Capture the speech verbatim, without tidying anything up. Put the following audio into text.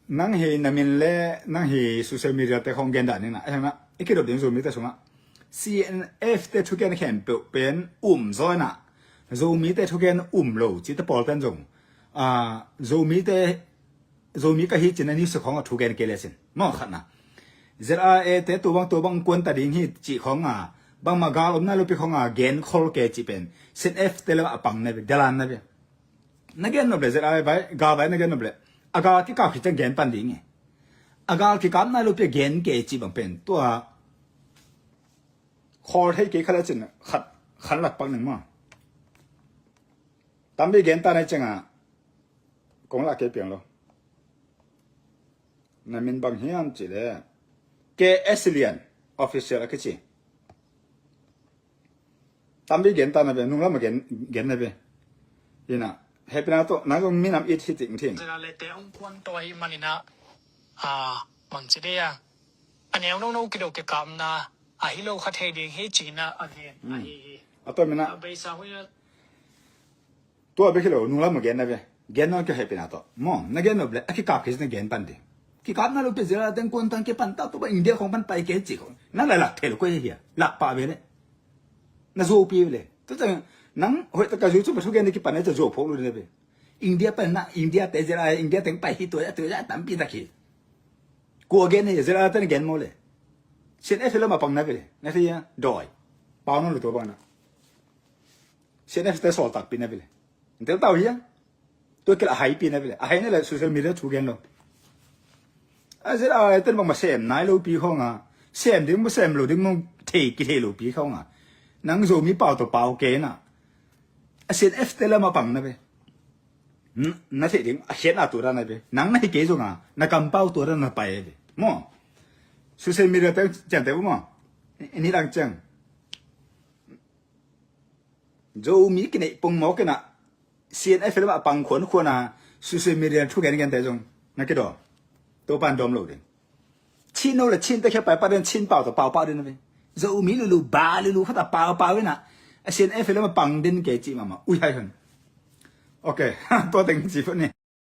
Nang hi na min le nang hi social media te khong gen dan ning na, a hang na i kidop ding Zomite sungah C N F te thugen khempeuh pen um zaw na. Zomite thugen um lo ci te pawl ten zong, a, Zomite, Zomi ka hi cin a ni su khong a thugen kei le cin maw khat na. Z R A te tu bang tu bang kuan ta ding hi ci khong a, bangmah gal om nai lo pi khong a gen khol kei ci pen C N F te le a pang na ve, dalan na ve. Na gen nop le Z R A vai, gal vai na gen nop le, a gal kikap khit ciang gen pan ding e. A gal kikap nai lo pi a gen kei ci bang pen tua khawl thei kei kha le cin khat khan lak pak ning maw. Tampi gen ta nai ciang a kong lah kei piang lo. Na min bang hiam ci le K S Lian official a kici. Tampi gen ta na ve, nunglam a gen, gen na ve. Ina, hepina to, nang zong minam it hi ting ting. Zina le te ong kuan to hi manina, a, mang ci de ya. A neu no no kido ke kam na, a hi lo kha thei ding hi ci na a gen, a hi hi. A to mina. A beisa hui na. Tua bek hi lo, nunglam a gen na ve. Gen nawn kei hepina to. Maw, na gen nop le, a kikap kei na gen pan ding. Kikap na lo pe zira teng kuan tang kei pan ta, tua ba India khong pan pai kei ci khong. Na lai lak thei lo koi hia. Lak pa ve le. Na zo pi ve le. Tu tang, nang hoi ta ka zu cu pa thu gen ni kipan na ca zo phok lo na ve. India pan na, India te zira, India teng pai hi tua, tua, tua, tampi ta khi. Kua gen ni zira teng gen maw le. C N F lo ma pang na ve le. Na thei ya, doi. Pau no lo tua bang na. C N F te sawl takpi na ve le. Ntel tau hia. Tua kila a haipi na ve le. A hai na le social media thu gen lo. A zet a ten bang ma sem nai lo pi khong a. Sem ding ma sem lo ding ma thei ki thei lo pi khong a. Nang Zomi pau to pau ke na. A C N F te la ma pang na ve. N-, na thei ding a khiat na tu da na ve. Nang na hi ke zong a. Na kam pau tu da na pai ve. Maw. Social media te ciang te maw. Ni dang ciang. Zomi kinei pong mawk ina C N F le ma pang khuan khuan a social media thu gen gen te zong na kidaw. Topan dawm lo ding. Chin no le Chin te khia pai pa den Chin pau to pau pau den na ve. Zomi lulu ba lulu khata pau pau ina. A C N F le ma pang den ke ci mama. Ui hai hon. Ok. Tua teng ci phot ni.